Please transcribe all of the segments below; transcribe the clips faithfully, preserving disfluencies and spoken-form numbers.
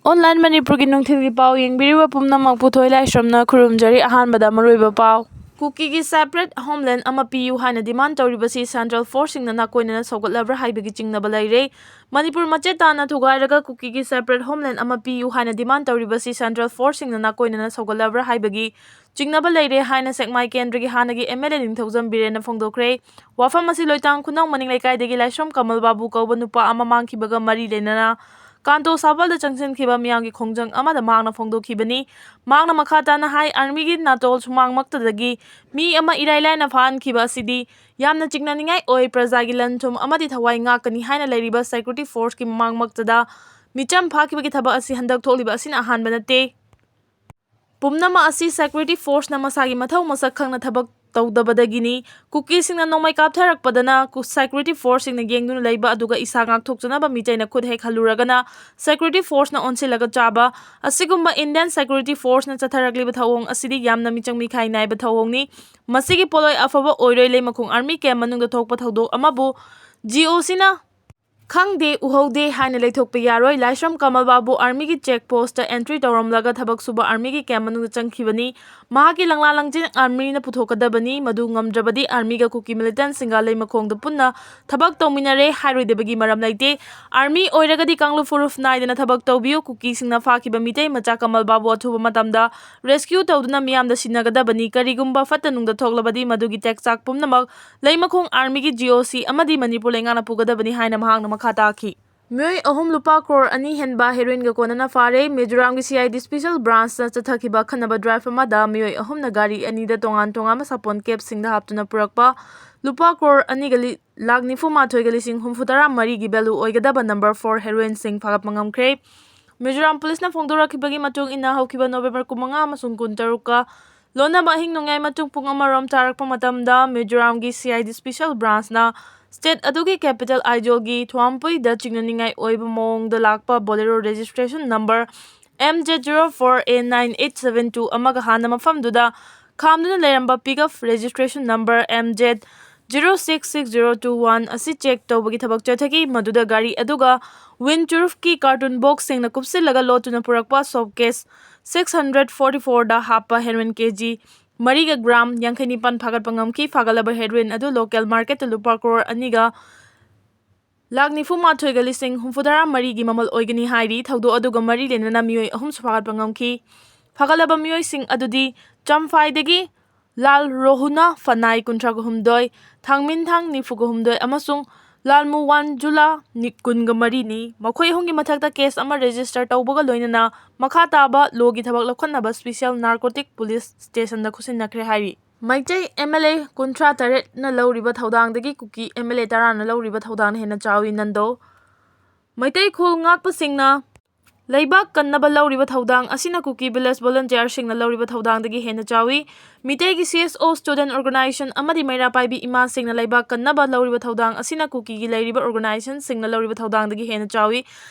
Online ꯃꯅꯤꯄꯨꯔꯒꯤ ꯅꯨꯡꯊꯤꯜꯒꯤ ꯄꯥꯎ ꯌꯦꯡꯕꯤꯔꯤꯕ ꯄꯨꯝꯅꯃꯛꯄꯨ ꯊꯣꯏ ꯂꯥꯏꯁ꯭ꯔꯝꯅ ꯈꯨꯔꯨꯝꯖꯔꯤ꯫ ꯑꯍꯥꯟꯕꯗ ꯃꯔꯨꯑꯣꯏꯕ ꯄꯥꯎ꯫ ꯀꯨꯀꯤꯒꯤ separate homeland ꯑꯃ ꯄꯤꯌꯨ ꯍꯥꯏꯅ demand ꯇꯧꯔꯤꯕꯁꯤ central forceꯁꯤꯡꯅ ꯅꯥꯀꯣꯏꯅꯅ ꯁꯧꯒꯠꯂꯕ꯭ꯔꯥ ꯍꯥꯏꯕꯒꯤ ꯆꯤꯡꯅꯕ ꯂꯩꯔꯦ꯫ ꯃꯅꯤꯄꯨꯔ ꯃꯆꯦꯠ ꯇꯥꯅ ꯊꯨꯒꯥꯏꯔꯒ ꯀꯨꯀꯤꯒꯤ separate homeland ꯑꯃ ꯄꯤꯌꯨ ꯍꯥꯏꯅ demand ꯇꯧꯔꯤꯕꯁꯤ central forceꯁꯤꯡꯅ ꯅꯥꯀꯣꯏꯅꯅ ꯁꯧꯒꯠꯂꯕ꯭ꯔꯥ ꯍꯥꯏꯕꯒꯤ ꯆꯤꯡꯅꯕ ꯂꯩꯔꯦ ꯍꯥꯏꯅ ꯁꯦꯛꯃꯥꯏ ꯀꯦꯟꯗ꯭ꯔꯒꯤ ꯍꯥꯟꯅꯒꯤ MLA ꯅꯤꯡꯊꯧꯖꯝ ꯕꯤꯔꯦꯟꯅ ꯐꯣꯡꯗꯣꯛꯈ꯭ꯔꯦ꯫ ꯋꯥꯐꯝ ꯑꯁꯤ ꯂꯣꯏꯇꯥꯡ ꯈꯨꯅꯧ ꯃꯅꯤꯡ ꯂꯩꯀꯥꯏꯗꯒꯤ ꯂꯥꯏꯁ꯭ꯔꯝ ꯀꯃꯜ ꯕꯥꯕꯨ ꯀꯧꯕ ꯅꯨꯄꯥ ꯑꯃ ꯃꯥꯡꯈꯤꯕꯒ ꯃꯔꯤ ꯂꯩꯅꯅ ꯀꯥꯟꯇꯣ ꯁꯥꯕꯜꯗ ꯆꯪꯁꯤꯟꯈꯤꯕ ꯃꯤꯌꯥꯝꯒꯤ ꯈꯣꯡꯖꯪ ꯑꯃꯗ ꯃꯍꯥꯛꯅ ꯐꯣꯡꯗꯣꯛꯈꯤꯕꯅꯤ꯫ ꯃꯍꯥꯛꯅ ꯃꯈꯥ ꯇꯥꯅ ꯍꯥꯏ, ꯑꯥꯔꯃꯤꯒꯤ ꯅꯥꯇꯣꯜ ꯁꯨꯃꯥꯡꯃꯛꯇꯗꯒꯤ ꯃꯤ ꯑꯃ ꯏꯔꯥꯏ ꯂꯥꯏꯅ ꯐꯥꯍꯟꯈꯤꯕ ꯑꯁꯤꯗꯤ ꯌꯥꯝꯅ ꯆꯤꯡꯅꯅꯤꯡꯉꯥꯏ ꯑꯣꯏ꯫ ꯄ꯭ꯔꯖꯥꯒꯤ ꯂꯟ ꯊꯨꯝ ꯑꯃꯗꯤ ꯊꯋꯥꯏ ꯉꯥꯛꯀꯅꯤ ꯍꯥꯏꯅ ꯂꯩꯔꯤꯕ security forceꯀꯤ ꯃꯃꯥꯡꯃꯛꯇꯗ ꯃꯤꯆꯝ ꯐꯥꯈꯤꯕꯒꯤ ꯊꯕꯛ ꯑꯁꯤ ꯍꯟꯗꯛ ꯊꯣꯛꯂꯤꯕ ꯑꯁꯤꯅ ꯑꯍꯥꯟꯕ ꯅꯠꯇꯦ꯫ ꯄꯨꯝꯅꯃꯛ ꯑꯁꯤ security forceꯅ ꯃꯁꯥꯒꯤ ꯃꯊꯧ ꯃꯁꯛ ꯈꯪꯅ ꯊꯕꯛ ꯇꯧꯗꯕꯗꯒꯤꯅꯤ꯫ ꯀꯨꯀꯤꯁꯤꯡꯅ ꯅꯣꯡꯃꯩ ꯀꯥꯞꯊꯔꯛꯄꯗꯅ ꯀꯨ-, security forceꯁꯤꯡꯅ ꯌꯦꯡꯗꯨꯅ ꯂꯩꯕ ꯑꯗꯨꯒ ꯏꯁꯥ ꯉꯥꯛꯊꯣꯛꯆꯅꯕ ꯃꯤꯇꯩꯅ ꯈꯨꯠ ꯍꯦꯛ ꯍꯜꯂꯨꯔꯒꯅ security forceꯅ ꯑꯣꯟꯁꯤꯜꯂꯒ ꯆꯥꯕ꯫ ꯑꯁꯤꯒꯨꯝꯕ Indian security forceꯅ ꯆꯠꯊꯔꯛꯂꯤꯕ ꯊꯧꯑꯣꯡ ꯑꯁꯤꯗꯤ ꯌꯥꯝꯅ ꯃꯤꯆꯪ ꯃꯤꯈꯥꯏ ꯅꯥꯏꯕ ꯊꯧꯑꯣꯡꯅꯤ꯫ ꯃꯁꯤꯒꯤ ꯄꯣꯠꯂꯣꯏ ꯑꯐꯕ ꯑꯣꯏꯔꯣꯏ꯫ ꯂꯩꯃꯈꯣꯡ army camp ꯃꯅꯨꯡꯗ ꯊꯣꯛꯄ ꯊꯧꯗꯣꯛ ꯑꯃꯕꯨ GOCꯅ ꯈꯪꯗꯦ, ꯎꯍꯧꯗꯦ ꯍꯥꯏꯅ ꯂꯩꯊꯣꯛꯄ ꯌꯥꯔꯣꯏ꯫ ꯂꯥꯏꯁ꯭ꯔꯝ ꯀꯃꯜ ꯕꯥꯕꯨ armyꯒꯤ check postꯇ entry ꯇꯧꯔꯝꯂꯒ ꯊꯕꯛ ꯁꯨꯕ armyꯒꯤ camp ꯃꯅꯨꯡꯗ ꯆꯪꯈꯤꯕꯅꯤ꯫ ꯃꯍꯥꯛꯀꯤ ꯂꯪꯂꯥ ꯂꯪꯖꯤꯟ armyꯅ ꯄꯨꯊꯣꯛꯀꯗꯕꯅꯤ꯫ ꯃꯗꯨ ꯉꯝꯗ꯭ꯔꯕꯗꯤ armyꯒ ꯀꯨꯀꯤ militantꯁꯤꯡꯒ ꯂꯩꯃꯈꯣꯡꯗ ꯄꯨꯟꯅ ꯊꯕꯛ ꯇꯧꯃꯤꯟꯅꯔꯦ ꯍꯥꯏꯔꯣꯏꯗꯕꯒꯤ ꯃꯔꯝ ꯂꯩꯇꯦ꯫ Army ꯑꯣꯏꯔꯒꯗꯤ ꯀꯥꯡꯂꯨꯞ ꯐꯨꯔꯨꯞ ꯅꯥꯏꯗꯅ ꯊꯕꯛ ꯇꯧꯕꯤꯌꯨ꯫ ꯀꯨꯀꯤꯁꯤꯡꯅ ꯐꯥꯈꯤꯕ ꯃꯤꯇꯩ ꯃꯆꯥ ꯀꯃꯜ ꯕꯥꯕꯨ ꯑꯊꯨꯕ ꯃꯇꯝꯗ rescue ꯇꯧꯗꯨꯅ ꯃꯤꯌꯥꯝꯗ ꯁꯤꯟꯅꯒꯗꯕꯅꯤ꯫ ꯀꯔꯤꯒꯨꯝꯕ ꯐꯠꯇ ꯅꯨꯡꯗ ꯊꯣꯛꯂꯕꯗꯤ ꯃꯗꯨꯒꯤ ꯇꯦꯛꯆꯥꯛ ꯄꯨꯝꯅꯃꯛ ꯂꯩꯃꯈꯣꯡ armyꯒꯤ GOC ꯑꯃꯗꯤ ꯃꯅꯤꯄꯨꯔ ꯂꯩꯉꯥꯛꯅ ꯄꯨꯒꯗꯕꯅꯤ ꯍꯥꯏꯅ ꯃꯍꯥꯛꯅ ꯃꯈꯥ ꯇꯥꯈꯤ꯫ ꯃꯤꯑꯣꯏ ꯑꯍꯨꯝ ꯂꯨꯄꯥ crore ꯑꯅꯤ ꯍꯦꯟꯕ heroinꯒ ꯀꯣꯟꯅꯅ ꯐꯥꯔꯦ꯫ ꯃꯤꯖꯣꯔꯥꯝꯒꯤ CID special branchꯅ ꯆꯠꯊꯈꯤꯕ ꯑꯈꯟꯅꯕ drive ꯑꯃꯗ ꯃꯤꯑꯣꯏ ꯑꯍꯨꯝꯅ ꯒꯥꯔꯤ ꯑꯅꯤꯗ ꯇꯣꯉꯥꯟ ꯇꯣꯉꯥꯟꯕ ꯁꯥꯄꯣꯟ capꯁꯤꯡꯗ ꯍꯥꯞꯇꯨꯅ ꯄꯨꯔꯛꯄ ꯂꯨꯄꯥ crore ꯑꯅꯤꯒ ꯂꯤ-, ꯂꯥꯈ ꯅꯤꯐꯨ ꯃꯥꯊꯣꯏꯒ ꯂꯤꯁꯤꯡ ꯍꯨꯝꯐꯨ ꯇꯔꯥ ꯃꯔꯤꯒꯤ value ꯑꯣꯏꯒꯗꯕ number four heroinꯁꯤꯡ ꯐꯥꯒꯠꯄ ꯉꯝꯈ꯭ꯔꯦ꯫ ꯃꯤꯖꯣꯔꯥꯝ ꯄꯨꯂꯤꯁꯅ ꯐꯣꯡꯗꯣꯔꯛꯈꯤꯕꯒꯤ ꯃꯇꯨꯡ ꯏꯟꯅ, ꯍꯧꯈꯤꯕ November ꯀꯨꯟꯃꯉꯥ ꯑꯃꯁꯨꯡ ꯀꯨꯟꯇꯔꯨꯛꯀ ꯂꯣꯟꯅꯕ ꯑꯍꯤꯡ ꯅꯣꯡꯌꯥꯏ ꯃꯇꯨꯡ ꯄꯨꯡ ꯑꯃꯔꯣꯝ ꯇꯥꯔꯛꯄ ꯃꯇꯝꯗ ꯃꯤꯖꯣꯔꯥꯝꯒꯤ CID special branchꯅ state ꯑꯗꯨꯒꯤ capital Aizawlꯒꯤ ꯊ꯭ꯋꯥꯝꯄꯨꯏꯗ ꯆꯤꯡꯅꯅꯤꯡꯉꯥꯏ ꯑꯣꯏꯕ ꯃꯑꯣꯡꯗ ꯂꯥꯛꯄ Bolero registration number MZ zero four A nine eight seven two ꯑꯃꯒ ꯍꯥꯟꯅ ꯃꯐꯝꯗꯨꯗ ꯈꯥꯝꯗꯨꯅ ꯂꯩꯔꯝꯕ pickup registration number MZ zero six six zero two one ꯑꯁꯤ check ꯇꯧꯕꯒꯤ ꯊꯕꯛ ꯆꯠꯊꯈꯤ꯫ ꯃꯗꯨꯗ ꯒꯥꯔꯤ ꯑꯗꯨꯒ wind proofꯀꯤ carton boxꯁꯤꯡꯅ ꯀꯨꯞꯁꯤꯜꯂꯒ ꯂꯣꯠꯇꯨꯅ ꯄꯨꯔꯛꯄ soap case six hundred forty fourꯗ ꯍꯥꯞꯄ heroin KG ꯃꯔꯤꯒ gram ꯌꯥꯡꯈꯩ ꯅꯤꯄꯥꯟ ꯐꯥꯒꯠꯄ ꯉꯝꯈꯤ꯫ ꯐꯥꯒꯠꯂꯕ heroin ꯑꯗꯨ local marketꯇ ꯂꯨꯄꯥ ꯀ꯭ꯔꯣꯔ ꯑꯅꯤꯒ ꯂꯥꯈ ꯅꯤꯐꯨ ꯃꯥꯊꯣꯏꯒ ꯂꯤꯁꯤꯡ ꯍꯨꯝꯐꯨꯇꯔꯥ ꯃꯔꯤꯒꯤ ꯃꯃꯜ ꯑꯣꯏꯒꯅꯤ ꯍꯥꯏꯔꯤ꯫ ꯊꯧꯗꯣꯛ ꯑꯗꯨꯒ ꯃꯔꯤ ꯂꯩꯅꯅ ꯃꯤꯑꯣꯏ ꯑꯍꯨꯝꯁꯨ ꯐꯥꯒꯠꯄ ꯉꯝꯈꯤ꯫ ꯐꯥꯒꯠꯂꯕ ꯃꯤꯑꯣꯏꯁꯤꯡ ꯑꯗꯨꯗꯤ ꯆꯝꯐꯥꯏꯗꯒꯤ ꯂꯥꯜ ꯔꯣꯍꯨꯅ ꯐꯅꯥꯏ ꯀꯨꯟꯊ꯭ꯔꯥꯒ ꯍꯨꯝꯗꯣꯏ, ꯊꯥꯡꯃꯤꯟꯊꯥꯡ ꯅꯤꯐꯨꯒ ꯍꯨꯝꯗꯣꯏ ꯑꯃꯁꯨꯡ ꯂꯥꯜꯃꯨꯋꯥꯟ ꯖꯨꯂꯥ ꯅꯤ-, ꯀꯨꯟꯒ ꯃꯔꯤꯅꯤ꯫ ꯃꯈꯣꯏ ꯑꯍꯨꯝꯒꯤ ꯃꯊꯛꯇ case ꯑꯃ register ꯇꯧꯕꯒ ꯂꯣꯏꯅꯅ ꯃꯈꯥ ꯇꯥꯕ lawꯒꯤ ꯊꯕꯛ ꯂꯧꯈꯠꯅꯕ special narcotic police stationꯗ ꯈꯨꯠꯁꯤꯟꯅꯈ꯭ꯔꯦ ꯍꯥꯏꯔꯤ꯫ ꯃꯩꯇꯩ MLA ꯀꯨꯟꯊ꯭ꯔꯥ ꯇꯔꯦꯠꯅ ꯂꯧꯔꯤꯕ ꯊꯧꯗꯥꯡꯗꯒꯤ ꯀꯨꯀꯤ MLA ꯇꯔꯥꯅ ꯂꯧꯔꯤꯕ ꯊꯧꯗꯥꯡꯅ ꯍꯦꯟꯅ ꯆꯥꯎꯏ꯫ ꯅꯟꯗꯣ ꯃꯩꯇꯩ ꯈꯨꯜ ꯉꯥꯛꯄꯁꯤꯡꯅ ꯂꯩꯕꯥꯛ ꯀꯟꯅꯕ ꯂꯧꯔꯤꯕ ꯊꯧꯗꯥꯡ ꯑꯁꯤꯅ ꯀꯨꯀꯤ village volunteerꯁꯤꯡꯅ ꯂꯧꯔꯤꯕ ꯊꯧꯗꯥꯡꯗꯒꯤ ꯍꯦꯟꯅ ꯆꯥꯎꯏ꯫ ꯃꯤꯇꯩꯒꯤ CSO student organization ꯑꯃꯗꯤ ꯃꯩꯔꯥ ꯄꯥꯏꯕꯤ ꯏꯃꯥꯁꯤꯡꯅ ꯂꯩꯕꯥꯛ ꯀꯟꯅꯕ ꯂꯧꯔꯤꯕ ꯊꯧꯗꯥꯡ ꯑꯁꯤꯅ ꯀꯨꯀꯤꯒꯤ ꯂꯩꯔꯤꯕ organizationꯁꯤꯡꯅ ꯂꯧꯔꯤꯕ ꯊꯧꯗꯥꯡꯗꯒꯤ ꯍꯦꯟꯅ ꯆꯥꯎꯏ꯫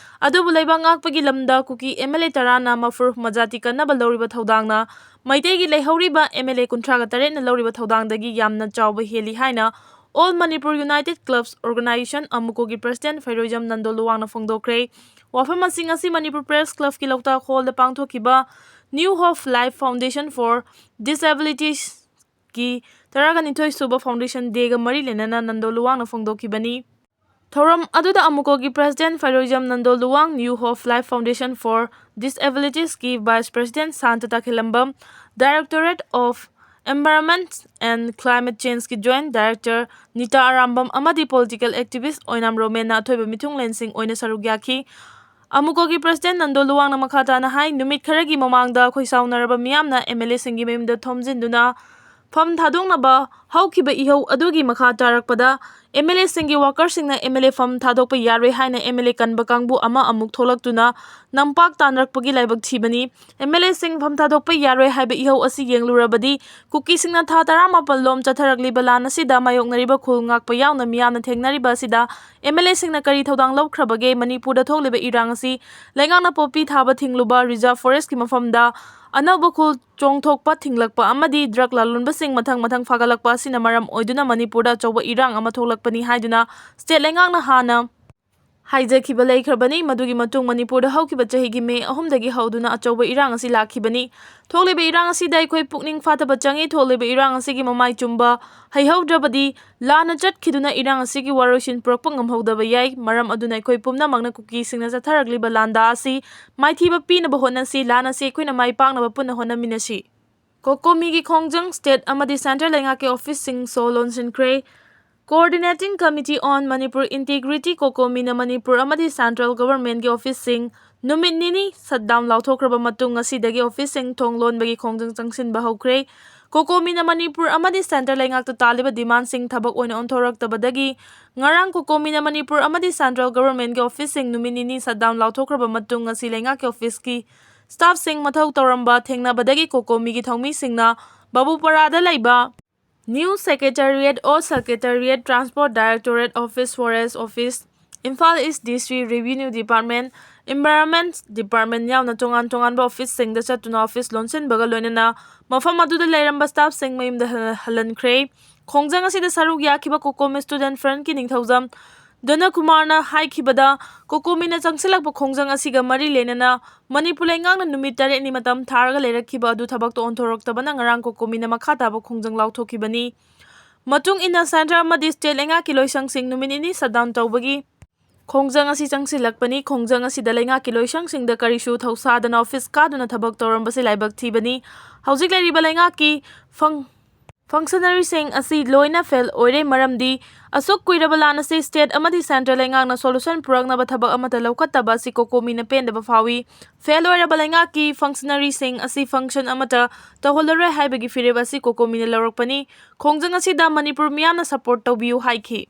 ꯑꯗꯨꯕꯨ ꯂꯩꯕꯥꯛ ꯉꯥꯛꯄꯒꯤ ꯂꯝꯗ ꯀꯨꯀꯤ MLA ꯇꯔꯥꯅ ꯃꯐꯨꯔ ꯃꯖꯥꯇꯤ ꯀꯟꯅꯕ ꯂꯧꯔꯤꯕ ꯊꯧꯗꯥꯡꯅ ꯃꯩꯇꯩꯒꯤ ꯂꯩꯍꯧꯔꯤꯕ MLA ꯀꯨꯟꯊ꯭ꯔꯥꯒ ꯇꯔꯦꯠꯅ ꯂꯧꯔꯤꯕ ꯊꯧꯗꯥꯡꯗꯒꯤ ꯌꯥꯝꯅ ꯆꯥꯎꯕ ꯍꯦꯜꯂꯤ ꯍꯥꯏꯅ All Manipur United Clubs Organization, ꯑꯃꯨꯀꯣꯒꯤ president Pheiroijam Nando ꯂꯨꯋꯥꯡꯅ ꯐꯣꯡꯗꯣꯛꯈ꯭ꯔꯦ꯫ ꯋꯥꯐꯝꯁꯤꯡ ꯑꯁꯤ Manipur Press Clubꯀꯤ ꯂꯣꯛꯇꯥꯛ hallꯗ ꯄꯥꯡꯊꯣꯛꯈꯤꯕ New Hope Life Foundation for Disabilitiesꯀꯤ ꯇꯔꯥꯒ ꯅꯤꯊꯣꯏ ꯁꯨꯕ foundation dayꯒ ꯃꯔꯤ ꯂꯩꯅꯅ ꯅꯟꯗꯣ ꯂꯨꯋꯥꯡꯅ ꯐꯣꯡꯗꯣꯛꯈꯤꯕꯅꯤ꯫ ꯊꯧꯔꯝ ꯑꯗꯨꯗ ꯑꯃꯨꯀꯣꯒꯤ president Pheiroijam Nando Luwang, New Hope Life Foundation for Disabilitiesꯀꯤ vice president Santa Takhellambam, Directorate of Environment and Climate Changeꯀꯤ joint director ꯅꯤꯇꯥ ꯑꯔꯥꯝꯕꯝ ꯑꯃꯗꯤ political activist ꯑꯣꯏꯅꯥꯝ ꯔꯣꯃꯦꯟꯅ ꯑꯊꯣꯏꯕ ꯃꯤꯊꯨꯡꯂꯦꯟꯁꯤꯡ ꯑꯣꯏꯅ ꯁꯔꯨꯛ ꯌꯥꯈꯤ꯫ ꯑꯃꯨꯀꯣꯒꯤ president ꯅꯟꯗꯣ ꯂꯨꯋꯥꯡꯅ ꯃꯈꯥ ꯇꯥꯅ ꯍꯥꯏ, ꯅꯨꯃꯤꯠ ꯈꯔꯒꯤ ꯃꯃꯥꯡꯗ ꯈꯣꯏꯁꯥꯎꯅꯔꯕ ꯃꯤꯌꯥꯝꯅ MLAꯁꯤꯡꯒꯤ ꯃꯌꯨꯝꯗ ꯊꯣꯝꯖꯤꯟꯗꯨꯅ ꯐꯝ ꯊꯥꯗꯣꯛꯅꯕ ꯍꯧꯈꯤꯕ ꯏꯍꯧ ꯑꯗꯨꯒꯤ ꯃꯈꯥ ꯇꯥꯔꯛꯄꯗ MLAꯁꯤꯡꯒꯤ workerꯁꯤꯡꯅ MLA ꯐꯝ ꯊꯥꯗꯣꯛꯄ ꯌꯥꯔꯣꯏ ꯍꯥꯏꯅ MLA ꯀꯟꯕ ꯀꯥꯡꯕꯨ ꯑꯃ ꯑꯃꯨꯛ ꯊꯣꯛꯂꯛꯇꯨꯅ ꯅꯝꯄꯥꯛ ꯇꯥꯅꯔꯛꯄꯒꯤ ꯂꯥꯏꯕꯛ ꯊꯤꯕꯅꯤ꯫ MLAꯁꯤꯡ ꯐꯝ ꯊꯥꯗꯣꯛꯄ ꯌꯥꯔꯣꯏ ꯍꯥꯏꯕ ꯏꯍꯧ ꯑꯁꯤ ꯌꯦꯡꯂꯨꯔꯕꯗꯤ ꯀꯨꯀꯤꯁꯤꯡꯅ ꯊꯥ ꯇꯔꯥꯃꯥꯄꯜ ꯂꯣꯝ ꯆꯠꯊꯔꯛꯂꯤꯕ ꯂꯥꯟ ꯑꯁꯤꯗ ꯃꯥꯌꯣꯛꯅꯔꯤꯕ ꯈꯨꯜ ꯉꯥꯛꯄ ꯌꯥꯎꯅ ꯃꯤꯌꯥꯝꯅ ꯊꯦꯡꯅꯔꯤꯕ ꯑꯁꯤꯗ MLAꯁꯤꯡꯅ ꯀꯔꯤ ꯊꯧꯗꯥꯡ ꯂꯧꯈ꯭ꯔꯕꯒꯦ? ꯃꯅꯤꯄꯨꯔꯗ ꯊꯣꯛꯂꯤꯕ ꯏꯔꯥꯡ ꯑꯁꯤ ꯂꯩꯉꯥꯛꯅ ꯄꯣꯄꯤ ꯊꯥꯕ ꯊꯤꯡꯂꯨꯕ, reserve forestꯀꯤ ꯃꯐꯝꯗ ꯑꯅꯧꯕ ꯈꯨꯜ ꯆꯣꯡꯊꯣꯛꯄ ꯊꯤꯡꯂꯛꯄ ꯑꯃꯗꯤ drug ꯂꯂꯣꯟꯕꯁꯤꯡ ꯃꯊꯪ ꯃꯊꯪ ꯐꯥꯒꯠꯂꯛꯄ ꯑꯁꯤ ꯑꯁꯤꯅ ꯃꯔꯝ ꯑꯣꯏꯗꯨꯅ ꯃꯅꯤꯄꯨꯔꯗ ꯑꯆꯧꯕ ꯏꯔꯥꯡ ꯑꯃ ꯊꯣꯛꯂꯛꯄꯅꯤ ꯍꯥꯏꯗꯨꯅ ꯁ꯭ꯇꯦꯠ ꯂꯩꯉꯥꯛꯅ ꯍꯥꯟꯅ ꯍꯥꯏꯖꯈꯤꯕ ꯂꯩꯈ꯭ꯔꯕꯅꯤ꯫ ꯃꯗꯨꯒꯤ ꯃꯇꯨꯡ ꯃꯅꯤꯄꯨꯔꯗ ꯍꯧꯈꯤꯕ ꯆꯍꯤꯒꯤ ꯃꯦ ꯑꯍꯨꯝꯗꯒꯤ ꯍꯧꯗꯨꯅ ꯑꯆꯧꯕ ꯏꯔꯥꯡ ꯑꯁꯤ ꯂꯥꯛꯈꯤꯕꯅꯤ꯫ ꯊꯣꯛꯂꯤꯕ ꯏꯔꯥꯡ ꯑꯁꯤꯗ ꯑꯩꯈꯣꯏ ꯄꯨꯛꯅꯤꯡ ꯐꯥꯊꯕ ꯆꯪꯏ꯫ ꯊꯣꯛꯂꯤꯕ ꯏꯔꯥꯡ ꯑꯁꯤꯒꯤ ꯃꯃꯥꯏ ꯆꯨꯝꯕ ꯍꯩꯍꯧꯗ꯭ꯔꯕꯗꯤ ꯂꯥꯟꯅ ꯆꯠꯈꯤꯗꯨꯅ ꯏꯔꯥꯡ ꯑꯁꯤꯒꯤ ꯋꯥꯔꯣꯏꯁꯤꯟ ꯄꯨꯔꯛꯄ ꯉꯝꯍꯧꯗꯕ ꯌꯥꯏ꯫ ꯃꯔꯝ ꯑꯗꯨꯅ ꯑꯩꯈꯣꯏ ꯄꯨꯝꯅꯃꯛꯅ ꯀꯨꯀꯤꯁꯤꯡꯅ ꯆꯠꯊꯔꯛꯂꯤꯕ ꯂꯥꯟꯗꯥ ꯑꯁꯤ ꯃꯥꯏꯊꯤꯕ ꯄꯤꯅꯕ ꯍꯣꯠꯅꯁꯤ꯫ ꯂꯥꯟ ꯑꯁꯤ ꯑꯩꯈꯣꯏꯅ ꯃꯥꯏ ꯄꯥꯛꯅꯕ ꯄꯨꯟꯅ ꯍꯣꯠꯅꯃꯤꯟꯅꯁꯤ꯫ ꯀꯣꯀꯣꯃꯤꯒꯤ ꯈꯣꯡꯖꯪ꯫ ꯁ꯭ꯇꯦꯠ ꯑꯃꯗꯤ ꯁꯦꯟꯇ꯭ꯔꯦꯜ ꯂꯩꯉꯥꯛꯀꯤ ꯑꯣꯐꯤꯁꯁꯤꯡ ꯁꯣ ꯂꯣꯟꯁꯤꯟꯈ꯭ꯔꯦ꯫ Coordinating Committee on Manipur Integrity, ꯀꯣꯀꯣꯃꯤꯅ Manipur ꯑꯃꯗꯤ ꯁꯦꯟꯇ꯭ꯔꯦꯜ ꯒꯚꯔꯟꯃꯦꯟꯠꯀꯤ ꯑꯣꯐꯤꯁꯁꯤꯡ ꯅꯨꯃꯤꯠ ꯅꯤꯅꯤ ꯁꯠꯗꯥꯎꯟ ꯂꯥꯎꯊꯣꯛꯈ꯭ꯔꯕ ꯃꯇꯨꯡ, ꯉꯁꯤꯗꯒꯤ ꯑꯣꯐꯤꯁꯁꯤꯡ ꯊꯣꯡ ꯂꯣꯟꯕꯒꯤ ꯈꯣꯡꯖꯪ ꯆꯪꯁꯤꯟꯕ ꯍꯧꯈ꯭ꯔꯦ꯫ ꯀꯣꯀꯣꯃꯤꯅ ꯃꯅꯤꯄꯨꯔ ꯑꯃꯗꯤ ꯁꯦꯟꯇ꯭ꯔꯦꯜ ꯂꯩꯉꯥꯛꯇ ꯇꯥꯜꯂꯤꯕ ꯗꯤꯃꯥꯟꯁꯤꯡ ꯊꯕꯛ ꯑꯣꯏꯅ ꯑꯣꯟꯊꯣꯔꯛꯇꯕꯗꯒꯤ ꯉꯔꯥꯡ ꯀꯣꯀꯣꯃꯤꯅ ꯃꯅꯤꯄꯨꯔ ꯑꯃꯗꯤ ꯁꯦꯟꯇ꯭ꯔꯦꯜ ꯒꯚꯔꯟꯃꯦꯟꯠꯀꯤ ꯑꯣꯐꯤꯁꯁꯤꯡ ꯅꯨꯃꯤꯠ ꯅꯤꯅꯤ ꯁꯠꯗꯥꯎꯟ ꯂꯥꯎꯊꯣꯛꯈ꯭ꯔꯕ ꯃꯇꯨꯡ, ꯉꯁꯤ ꯂꯩꯉꯥꯛꯀꯤ ꯑꯣꯐꯤꯁꯀꯤ ꯁ꯭ꯇꯥꯐꯁꯤꯡ ꯃꯊꯧ ꯇꯧꯔꯝꯕ ꯊꯦꯡꯅꯕꯗꯒꯤ ꯀꯣꯀꯣꯃꯤꯒꯤ ꯊꯧꯃꯤꯁꯤꯡꯅ ꯕꯥꯕꯨꯄꯥꯔꯥꯗ ꯂꯩꯕ New Secretariat, Old Secretariat, Transport Directorate Office, Forest Office, Imphal East District Revenue Department, Environment Department ꯌꯥꯎꯅ ꯇꯣꯉꯥꯟ ꯇꯣꯉꯥꯟꯕ ꯑꯣꯐꯤꯁꯁꯤꯡꯗ ꯆꯠꯇꯨꯅ ꯑꯣꯐꯤꯁ ꯂꯣꯟꯁꯤꯟꯕꯒ ꯂꯣꯏꯅꯅ ꯃꯐꯝ ꯑꯗꯨꯗ ꯂꯩꯔꯝꯕ ꯁ꯭ꯇꯥꯐꯁꯤꯡ ꯃꯌꯨꯝꯗ ꯍꯜ-, ꯍꯜꯍꯟꯈ꯭ꯔꯦ꯫ ꯈꯣꯡꯖꯪ ꯑꯁꯤꯗ ꯁꯔꯨꯛ ꯌꯥꯈꯤꯕ ꯀꯣꯀꯣꯃꯤ ꯁ꯭ꯇꯨꯗꯦꯟꯠ ꯐ꯭ꯔꯟꯠꯀꯤ ꯅꯤꯡꯊꯧꯖꯝ ꯗꯣꯅꯀꯨꯃꯥꯔꯅ ꯍꯥꯏꯈꯤꯕꯗ, ꯀꯣꯀꯣꯃꯤꯅ ꯆꯪꯁꯤꯜꯂꯛꯄ ꯈꯣꯡꯖꯪ ꯑꯁꯤꯒ ꯃꯔꯤ ꯂꯩꯅꯅ ꯃꯅꯤꯄꯨꯔ ꯂꯩꯉꯥꯛꯅ ꯅꯨꯃꯤꯠ ꯇꯔꯦꯠꯅꯤ ꯃꯇꯝ ꯊꯥꯔꯒ ꯂꯩꯔꯛꯈꯤꯕ ꯑꯗꯨ ꯊꯕꯛꯇ ꯑꯣꯟꯊꯣꯔꯛꯇꯕꯅ ꯉꯔꯥꯡ ꯀꯣꯀꯣꯃꯤꯅ ꯃꯈꯥ ꯇꯥꯕ ꯈꯣꯡꯖꯪ ꯂꯥꯎꯊꯣꯛꯈꯤꯕꯅꯤ꯫ ꯃꯇꯨꯡ ꯏꯟꯅ ꯁꯦꯟꯇ꯭ꯔꯦꯜ ꯑꯃꯗꯤ ꯁ꯭ꯇꯦꯠ ꯂꯩꯉꯥꯛꯀꯤ ꯂꯣꯏꯁꯪꯁꯤꯡ ꯅꯨꯃꯤꯠ ꯅꯤꯅꯤ ꯁꯠꯗꯥꯎꯟ ꯇꯧꯕꯒꯤ ꯈꯣꯡꯖꯪ ꯑꯁꯤ ꯆꯪꯁꯤꯜꯂꯛꯄꯅꯤ꯫ ꯈꯣꯡꯖꯪ ꯑꯁꯤꯗ ꯂꯩꯉꯥꯛꯀꯤ ꯂꯣꯏꯁꯪꯁꯤꯡꯗ ꯀꯔꯤꯁꯨ ꯊꯧꯁꯥꯗꯅ ꯑꯣꯐꯤꯁ ꯀꯥꯗꯨꯅ ꯊꯕꯛ ꯇꯧꯔꯝꯕꯁꯤ ꯂꯥꯏꯕꯛ ꯊꯤꯕꯅꯤ꯫ ꯍꯧꯖꯤꯛ ꯂꯩꯔꯤꯕ ꯂꯩꯉꯥꯛꯀꯤ ꯐꯪ-, ꯐꯪꯁꯅꯔꯤꯁꯤꯡ ꯑꯁꯤ ꯂꯣꯏꯅ ꯐꯦꯜ ꯑꯣꯏꯔꯦ, ꯃꯔꯝꯗꯤ ꯑꯁꯨꯛ ꯀꯨꯏꯔꯕ ꯂꯥꯟ ꯑꯁꯤ ꯁ꯭ꯇꯦꯠ ꯑꯃꯗꯤ ꯁꯦꯟꯇ꯭ꯔꯦꯜ ꯂꯩꯉꯥꯛꯅ ꯁꯣꯂꯨꯁꯟ ꯄꯨꯔꯛꯅꯕ ꯊꯕꯛ ꯑꯃꯠꯇ ꯂꯧꯈꯠꯇꯕ ꯑꯁꯤ ꯀꯣꯀꯣꯃꯤꯅ ꯄꯦꯟꯗꯕ ꯐꯥꯎꯏ꯫ ꯐꯦꯜ ꯑꯣꯏꯔꯕ ꯂꯩꯉꯥꯛꯀꯤ ꯐꯪꯁꯅꯔꯤꯁꯤꯡ ꯑꯁꯤ ꯐꯪꯁꯟ ꯑꯃꯠꯇ ꯇꯧꯍꯜꯂꯔꯣꯏ ꯍꯥꯏꯕꯒꯤ ꯐꯤꯔꯦꯞ ꯑꯁꯤ ꯀꯣꯀꯣꯃꯤꯅ ꯂꯧꯔꯛꯄꯅꯤ꯫ ꯈꯣꯡꯖꯪ ꯑꯁꯤꯗ ꯃꯅꯤꯄꯨꯔ ꯃꯤꯌꯥꯝꯅ ꯁꯄꯣꯔꯠ ꯇꯧꯕꯤꯌꯨ ꯍꯥꯏꯈꯤ꯫